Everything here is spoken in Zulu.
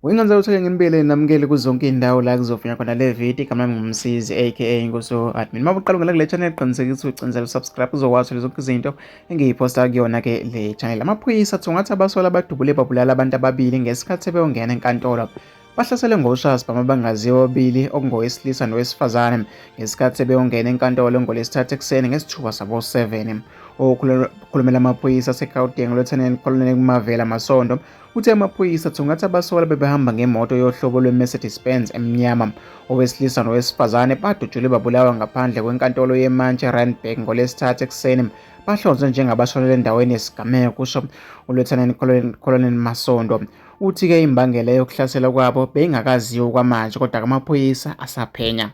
Wingenza ukuthi nginibele namukele kuzonke indawo la kuzofunya khona le video. Igama lami nguMsizi aka Inkosi Admin. Uma uqala ungena kule channel, qinisekisa ucinzela usubscribe uzokwazi zonke izinto engiyiphosta kuyona ke le channel. Amaphoyisa athi ungathi abasola abadubule babulala abantu ababili ngesikhathi beyongena enkantolo. Bahlaselwe ngoshasibhamu abangaziwa ababili, okungowesilisa nowesifazane, ngesikhathi beyongena enkantolo ngoLwesithathu ekuseni ngesithuba sabo-7. Okhulumela amaphoyisa aseGauteng, Lieutenant Colonel Mavela Masondo, uthe amaphoyisa athungatha abasolwa bebehamba ngemoto yohlobo lwe-Mercedes Benz emnyama. Owesilisa nowesifazane badutshulwe babulawa ngaphandle kwenkantolo yemantshi eRandburg ngoLwesithathu ekuseni. Bahlonzwe njengabashonele endaweni yesigameko, kusho uLieutenant Colonel Masondo. Uthi-ke imbangela yokuhlasela kwabo beyingakaziwa okwamanje, kodwa amaphoyisa asaphenya.